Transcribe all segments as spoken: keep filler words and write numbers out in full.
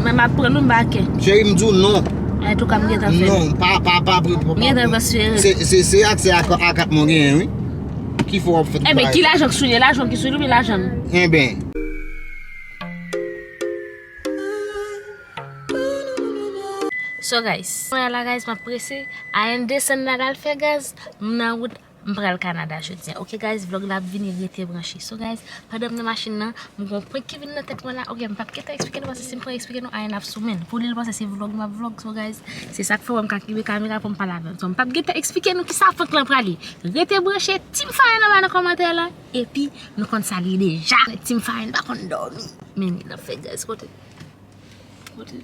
Mwen m ap pran nou, m pa kè. Cheri, m di w non. Antouka, m gentan fè l. Non, pa, pa, pa, pa, pa, M gentan transfere l. Se, se, se aksè a, a kat mwen genyen, wi. Ki fè w ap fè tout bagay sa? Enben, ki lajan k sou li? Lajan ki sou li, oubyen lajan m? Enben. So, guys, mwen la, guys, m ap prese. Ayen desann la, l al fè gaz. M nan wout. M pral Kanada jodi a. Ok, guys, vlog la ap vini, rete branche. So, guys, pandan m nan machin nan, m gon prank ki vin nan tèt mwen la. Ok, m p ap gentan eksplike nou, paske si m pran eksplike nou, Ayen ap sou men l. Pou li, l panse se vlog m ap vlog. So, guys, se sa k fè w wè m ka kenbe kamera pou m pale avè l. So, m p ap gentan eksplike nou kisa prank lan prale. Rete branche, Team Fire anba nan kòmantè la, epi nou konn sa l ye deja. Team Fire pa konn dòmi. Men li nan fè gaz kote. Kote li?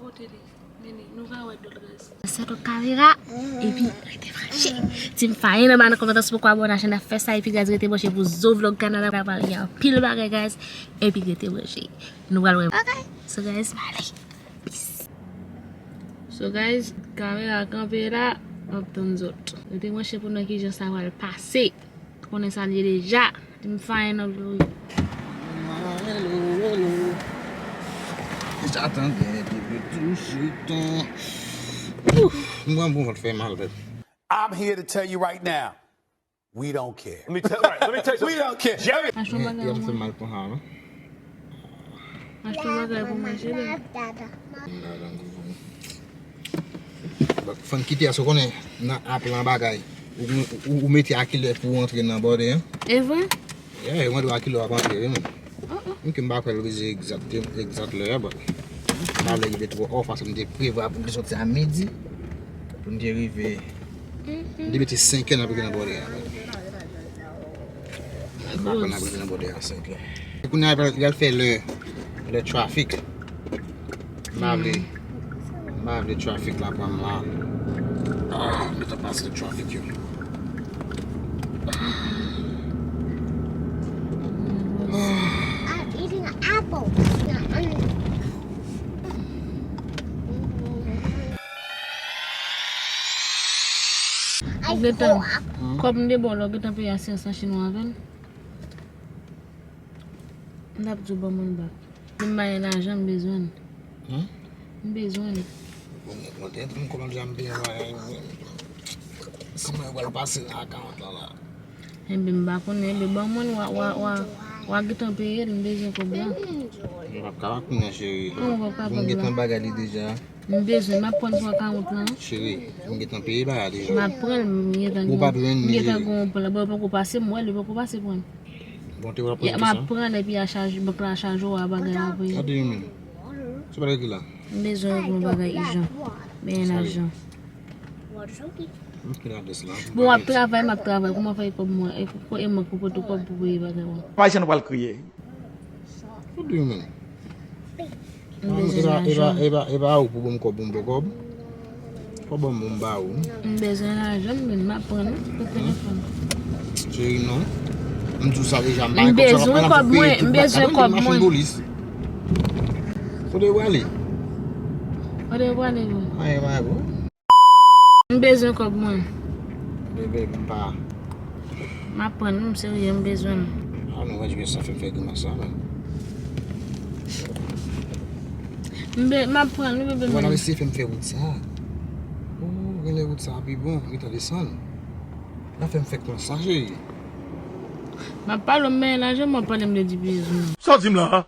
Kote li? Nene, nou ka wè dòt gaz. Sèt kamera, epi rete branche. Team Fire anba nan kòmantè, si w poko abòne a chèn nan, fè sa, epi guys, rete branche pou Zo Vlog Kanada, pral gen anpil bagay, guys, epi rete branche. Nou pral wè. Ok. So, guys, m ale. Peace. So, guys, kamera kanpe la, m ap tann zòt. Rete branche pou n wè kijan sa pral pase. Konnen sa l ye deja. Team Fire nan vloy. Hello, hello. Deja tande depi tou sitan. Ouf, m pran bon vant fè mal tèt. I'm here to tell you right now, we don't care. Let me tell, right, let me tell you something. We don't care. Jerry. Achte yon bagay pou mwen. Achte yon bagay pou mwen, cheri. Bon, fò n kite a, sa w konnen, nan app lan bagay. Ou, ou, ou mete a kilè pou w antre nan bòdè an. E vre? Yeah, yo mande w a kilè w ap antre, wi, men. M ke m pa kwè l bezwen egzat, egzat lè a, but m pa vle rive twò off, paske m te prevwa pou m te soti a midi, pou m te rive, m te mete senk è n ap rive nan bòdè a. M pa kwè n ap rive nan bòdè a senk è. Kounye a, y al fè lè, lè trafik. M pa vle, m pa vle trafik la pran m la. Ah, m gentan pase trafik yo. I'm eating an apple. Ou gentan, kòb m te ba w la, ou gentan peye asyans nan chinwa avè l? M t ap di w ban mwen l bak. M pa gen lajan, m bezwen l. Hmm? M bezwen l. Bon, mwen te antre m kòmanse a m te wè si mwen pral pase nan akawont lan la. Enben, m pa konnen, enben, ban mwen l, w a, w a, w a, w a gentan peye l, m bezwen kòb la. M p ap kapab kounye a, cheri. Kòman w p ap kapab la? Mwen gentan bagay li deja. M bezwen, m ap pran sou akawont lan. Cheri, mwen gentan peye bagay deja. M ap pran l, m gentan gen, m gentan gen yon plan. Bon, ou poko pase, m wè l, ou poko pase pran l. Bon, te w ap pran l pou sa? M ap pran l epi a chaje, bank la a chaje w a bagay la pou. What do you mean? Se pa ki la? M bezwen yon bagay ijan. Benyen lajan. Ok, la de sila. Bon, w ap travay, m ap travay. Kòman fè kòb mwen? E, e mwen ki pote kòb pou peye bagay mwen. Ayisyen nou pral kriye. What do you mean? M bezwen lajan. E pa, e pa, e pa ou pou ban m kòb, pou m pran kòb. Fò ban m, m ba ou. M bezwen lajan, m, m ap pran, non, pou telefòn. Cheri, non. M di w sa deja, m pa gen kòb sa, m bezwen kòb mwen, m bezwen kòb mwen. Kote w prale? Kote w prale, non? Anyen pa bon. M bezwen kòb mwen. Bebe, m pa. M ap pran l, m serye, m bezwen l. A non, wè, sa fè m fè grimas sa, menm. M be-, m ap pran l, wi, bebe, m. Wè, nan mesye fè m fè wout sa. Oh, genlè wout sa pi bon, li ta desann. Nan fè m fè kòb sa, cheri. M ap pale w, m benyen lajan, m ap pale m de di bezwen. Sa w di m la?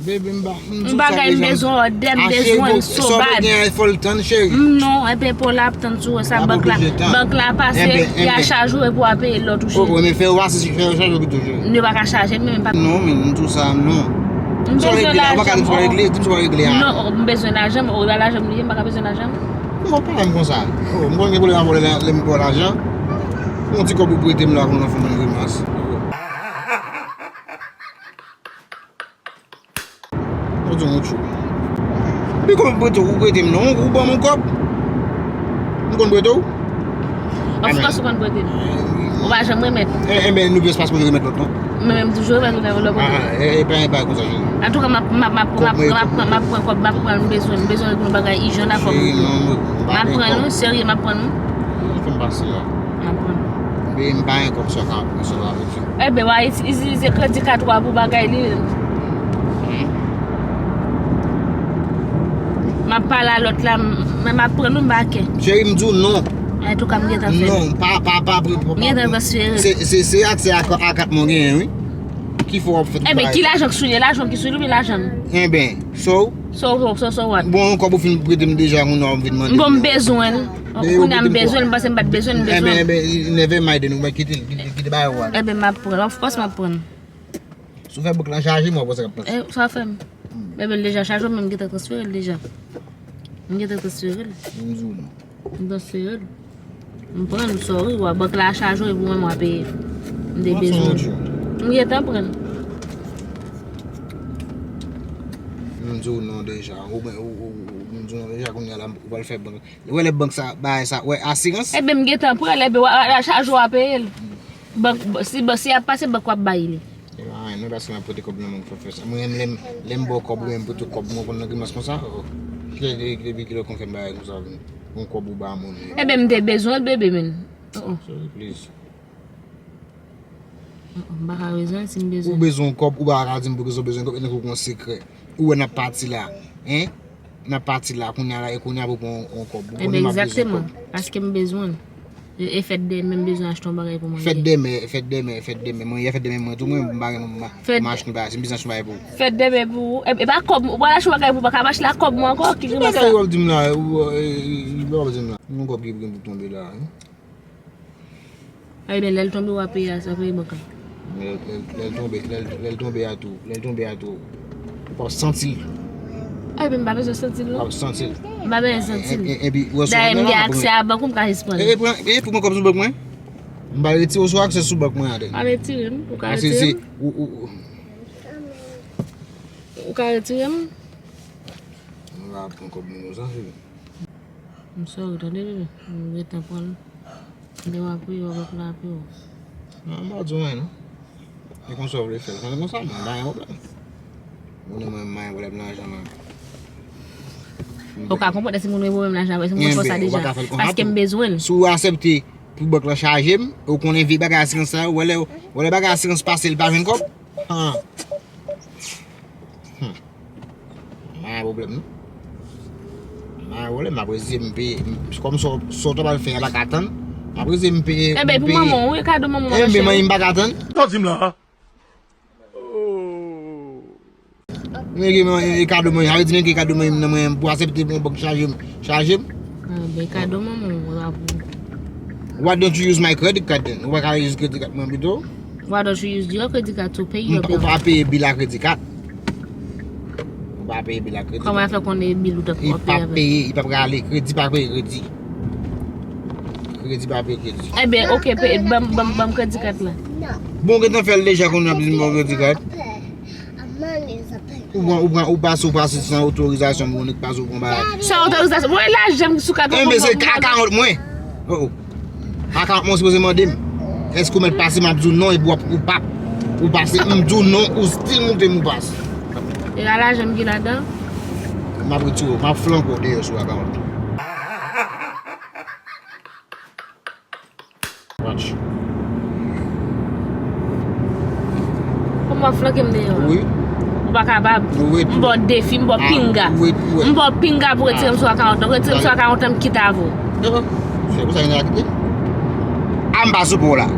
Baby, m ba, m di w sa deja. M bagay m bezwen òdè, m bezwen l so bad. Sa w gen, fò l tann, cheri. M non, enben pou l ap tann sou sa bank la. Bank la pase, y a chaje w epi w a peye lòt ou, cheri. Oh, men fè w pase, fè w chaje w pito, cheri. Nou pa ka chaje, men m pa. Non, men m di w sa, non. M bezwen lajan. Sa w regle, di m sa w regle a. Non, m bezwen lajan, m, ou pa lajan m li ye, m pa ka bezwen lajan. Non, pa menm konsa. Oh, m konn gen pwoblèm avè w lè, lè m ba w lajan. Yon ti kòb ou prete m la pou nou fè yon grimas. Ou di yon tchou. Pi kòman m prete w, ou prete m non, ou ban m yon kòb. M konn prete w? Of course ou konn prete m. Ou pa janm remèt. E, enben, nou pyès pa sipoze remèt lòt non. Mwen menm toujou remèt ou lè w lòt kote. Ah, e, e pa, e pa konsa, cheri. Antouka, m ap, m ap, m ap pran, m ap pran, m ap pran kòb, m ap pran, m bezwen, m bezwen yon bagay ijan la kòb. Cheri, non, m pa gen kòb. M ap pran nou, serye, m ap pran nou. Fè m pase la. M ap pran nou. Men m pa gen kòb sa ka pran sa la. Enben, w a itilize kredi kat ou a pou bagay li. Hmm? M ap pale a lòt la, m, m ap pran nou, m pa kè. Cheri, m di w non. Antouka, m gentan fè l. Non, pa, pa, pa, pa, pa, M gentan transfere l. Se, se, se aksè a, a kat mwen genyen, wi. Ki fè w ap fè tout Enben, bagay ki sa? Lajan k sou li? Lajan ki sou li, oubyen lajan m? Enben, so? So, so, so, so what? Bon, yon kòb ou fin prete m deja, kounye a w vin mande Bon, m m. Bezwen l. Kounye a m bezwen l, m panse m pa t bezwen l, m bezwen l. Enben, enben, never mind, nou va kite l, kite, kite bagay ou a. Enben, m ap pran l. Of course, m ap pran l. Si w fè bank lan chaje, mwen, w ap wè sa k ap pase. E, sa fè m. Enben, l deja chaje, men m gentan transfere l deja. M gentan transfere l. M di w non. M transfere l. M pran l, sorry, wa, bank la chaje, epi mwen, mwen peye. M te bezwen l. M gentan pran l. M di w non deja. Ou, ou, ou, ou, m di w non deja, kounye a la, ou pral fè bank. Ou wè lè bank sa, bagay sa, wè asirans? Enben, m gentan pran l, enben, w a, w a chaje w a peye l. Bank, si, si y ap pase, bank w ap bay li. E pa anyen, non, paske m ap pote kòb nan men w pou fè sa. Mwen menm, lè m, lè m ba w kòb, ou menm pote kòb, mwen konn nan grimans konsa. Oh. Ki, ki, depi kilè w konn fè m bagay konsa, vin? Yon kòb ou ba moun. Enben, m te bezwen l, bebe, men. Oh, oh. Sorry, please. Oh, oh, m pa ka bezwen l si m bezwen. Ou bezwen yon kòb, ou pa ka di m poukisa w bezwen kòb, e tankou w gen yon sekrè. Ou wè n ap pati la, en? N ap pati la, kounye a la, e kounye a pou pran yon, yon kòb. Ou Enben, konnen m ap bezwen egzakteman, kòb. Paske m bezwen l. E, e fèt demen, m bezwen achte yon bagay pou mwen. Fèt demen, fèt demen, fèt demen. Mwen, yè fèt demen, mwen tou, mwen, m pa gen, m, m, Fèt m achte yon bagay, si m bezwen achte yon bagay pou ou. Fèt demen pou ou. E, e pa kòb, ou pral achte yon bagay pou ou, pa ka mache la kòb mwen ankò, ki Ki grimans bagay sa? W ap di m la, ou, e, e, w ap di m la. Yon kòb ki gen pou tonbe la, en? Ebyen, lè l tonbe, w a peye a, sa peye bank la. Lè, lè, lè l tonbe, lè l, lè l tonbe a tou, lè l tonbe a tou, ou p ap santi l. Ebyen, m pa bezwen santi l, non. W ap santi l. M pa bezwen santi l. E, e, epi, ou wè sou Dayè, m gen aksè a bank ou, m ka jis pran l. E, e, pran, e, pou mwen kòb sou bank mwen. M pa retire w sou aksè sou bank mwen a, Dayè. Pa retire m, ou ka retire m. Ou, ou, ou. Ou ka retire m. M va pran kòb moun yo, sa, cheri. M sorry, tande, bebe. M gentan pran l. Lè w ap peye, w ap raple w. Non, m pa di w anyen, non. E konsa w vle fè l. Fè l konsa, mwen, m pa gen pwoblèm. Moun nan mwen, m pa gen pwoblèm nan lajan, non. Ou ka konprann si moun nan gen pwoblèm lajan, se moun konsa deja. Paske m bezwen l. Si w aksepte pou bank lan chaje m, ou konnen vye bagay asirans sa yo, wè lè, wè lè bagay asirans pase, l pa jwenn kòb. Han. Hmm. M pa gen pwoblèm, non. M pa gen pwoblèm, m ap rezye m peye. M, kòm sa w, sa w ta pral fè a pa ka tann, m ap rezye m peye. Enben, pou manman w, wi, kado manman w, Enben, machè. Manman m pa ka tann. Sa w di m la? Oh. Mwen gen mwen, e kado mwen, sa vle di mwen gen kado mwen nan mwen pou aksepte pou yon bank chaje m, chaje m. Enben, kado manman w la pou. Why don't you use my credit card then? Ou pa ka use credit card mwen pito? Why don't you use your credit card to pay your bill? Ou pa peye bil a credit card. Ou pa peye bil a credit card. Kòman fè konnen bil ou t ap peye avè? Li p ap peye, li p ap rale, kredi pa peye kredi. Kredi pa peye kredi. Enben, oke, peye, ban m, ban m, ban m credit card la. Bon, gentan fè l deja kounye a, ap di m ban credit card. Ou pran, ou pran, ou pase, ou pase san otorizasyon, moun ki pase, ou pran bagay. San otorizasyon. Mwen lajan m sou kat. Enben, se a kawont mwen. Oh, oh. A kawont mwen, ou sipoze mande m. Èske ou mèt pase, m ap di w non, epi w ap, ou p ap. Ou pase, m di w non, ou still moute m, ou pase. E a lajan m ki ladan? M ap retire w, m ap flanke w deyò sou a kawont. Watch. Kòman w ap flanke m deyò? Wi. Ou pa kapab. Wi. M ba w defi, m ba w pinga. Wi, wi. M ba w pinga pou retire m sou a kawont lan. Retire m sou a kawont lan, m kite avè w. Se pou sa gen a kite. A, m pa sou pon la.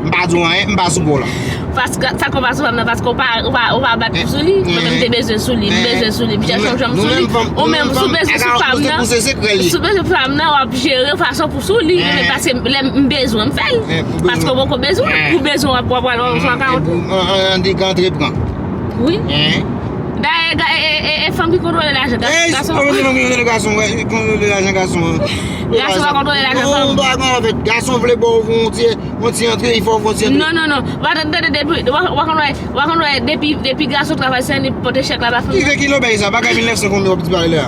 M pa di w anyen, m pa sou pon la. Paske sa konn pa sou fanm nan, paske ou pa, ou pa, ou pa bat pou sou li. Mwen menm te bezwen sou li, m bezwen sou li, m chèche yon janm sou li. Ou menm, si w bezwen sou fanm nan, si w bezwen fanm nan, w ap jere fason pou sou li. Men paske lè m bezwen, m fè l. Paske w poko bezwen. Ou bezwen, w ap, w ap, w ap, w ap, w ap, An, an, an, di ka antre pran. Wi. Dayè, ga-, e, e, e, e fanm ki kontwole lajan, ga-, gason. Fanm ki kontwole gason, wè, ki kontwole lajan gason an. Gason pa kontwole lajan fanm. Non, pa konn fèt. Gason vle ba w yon ti, yon ti antre, li fè w fè yon ti antre. Non, non, non. Wa tande, tande, depi, wa, wa konn wè, wa konn wè, depi, depi gason travay, se li pote chèk la ba fanm. Ki, ki lobèy sa? Bagay mil nèf san konbyen w ap di pale la?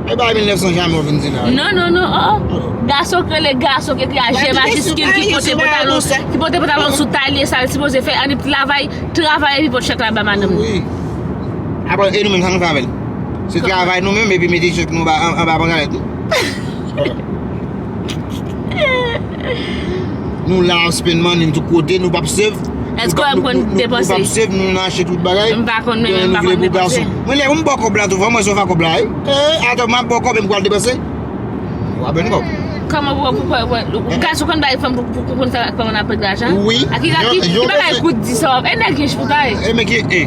E bagay mil nèf san jamè w vin di la. Non, non, non, oh, oh. Gason k rele gason, ki ekri a G majiskil, ki pote pantalon, ki pote pantalon sou talye, sa l sipoze fè, annik travay, travay epi pot chèk la ba madanm li. Wi. Apre, e nou menm, sa nou fè avè l? Se travay nou menm, epi mete chèk nou anba, an, anba pantalèt nou. Nou la ap spend money n tout kote, nou p ap save. Èske w wè m konn depanse? Nou p ap save, nou nan achte tout bagay. M pa konn, men m pa konn depanse. Mwen, lè m ba w kòb la tou, fò mwen sou fè kòb la, wi. Eh, atò, m ap ba w kòb, men m pral depanse. W ap jwenn kòb. Kòman pou, pou, pou, pou, gaz ou konn bay fanm pou, pou, pou konn fè ak fanm nan pèd lajan? Wi. A ki, a ki, ki bagay kout di sa w ap, e nèg gen chpouta, e. E, men ki, e.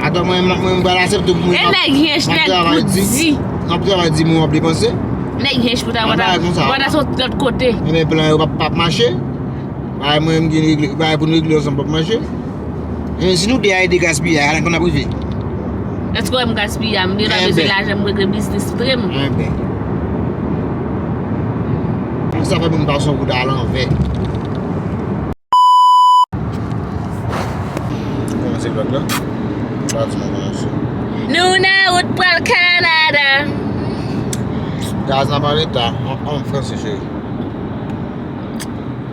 Atò, mwen, mwen, mwen, m pral aksepte pou mwen. E nèg gen, nèg kout di. M ap travay di mwen w ap depanse. Nèg gen chpouta, w ap, w ap sot lòt kote. E, men plan yo p ap, p ap mache. Bagay mwen, m gen regle, bagay pou n regle ansanm p ap mache. E, si nou de a ede gaspiye, a, konn ap rive. Èske w wè m gaspiye a? M gen bezwen lajan, m regle biznis vre m. Enben. Sa fè moun pa son kout alanvè. Kòmanse vlòg la. Sa di mwen kòmanse. Nou nan wout pral Kanada. Gaz nan pa reta. An, an franse, cheri.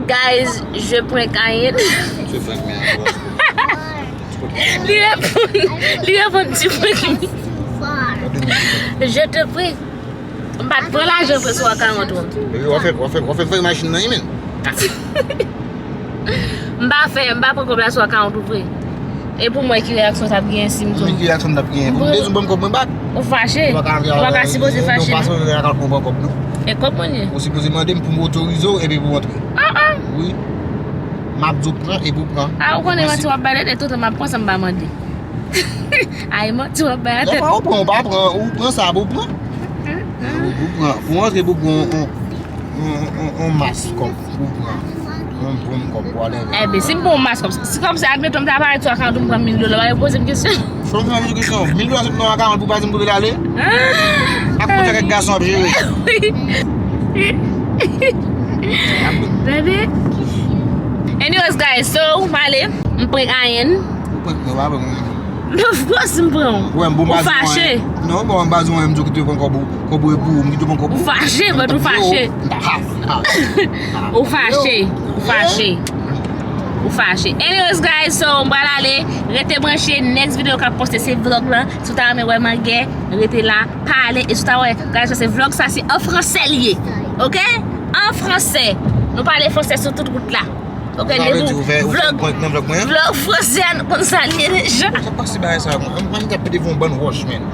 Guys, je prank Ayen. Tu prank me encore. Li reponn, li reponn, tu prank me. Je te prie. M pa t pran lajan vre sou akawont ou. Epi w ap fè, w ap fè, w ap fè fè machin nan, wi, men. M pa fè, m pa pran kòb la sou akawont ou vre. E pou mwen, ki reyaksyon t ap genyen si m di w? Men ki reyaksyon m t ap genyen? Pou m bezwen ban m kòb mwen back. Ou fache? Ou pa ka, ou pa ka sipoze fache, non. Ou pa sipoze nan akawont mwen ban kòb, non. E kòb mwen ye? Ou sipoze mande m pou m otorize w epi pou w antre. Ah, ah. Wi. M ap di w pran epi w pran. Ah, ou konnen manti w ap bay la, tout tan m ap pran san m pa mande. Ay, manti w ap bay atè. Non, ou pran, ou pa pran, ou pran sa, ou pran. Ou, ou pran, pou antre, pou pran on, on, on, on mas kòb, ou pran. On bon kòb pou ale. Enben, si m pran on mas kòb, si kòb se, admeton, m ta parèt sou akawont ou, m pran mil dola, w ap poze m kesyon. Fò m fè yon kesyon. Mil dola sot nan akawont pou pa di m kote l ale? Ak kote kèk gason ap jere. Baby. Anyways, guys, so, m ale, m prank Ayen. Ou prank mwen, pa prank mwen. Of course, m pran w. Ou fache. Non, bon, m pa di w anyen, m di w kite pran kòb ou, kòb ou e pou ou, m kite pran kòb ou. Ou fache, but ou fache. Ou fache, ou fache. Ou fache. Anyways, guys, so, m pral ale, rete branche, next video k ap poste se vlog lan. Si w ta renmen wè mangè, rete la, pa ale. E si w ta wè, guys, se vlog sa, se an fransè li ye. Ok? An fransè. Nou pale fransè sou tout wout la. Ok, sa vle di ou fè, ou fè prank nan vlog mwen an? Vlog fransè a, nou konn sa l ye deja. Sa pase bagay sa, mwen, mwen, mwen t ap pete yon bann wòch, men.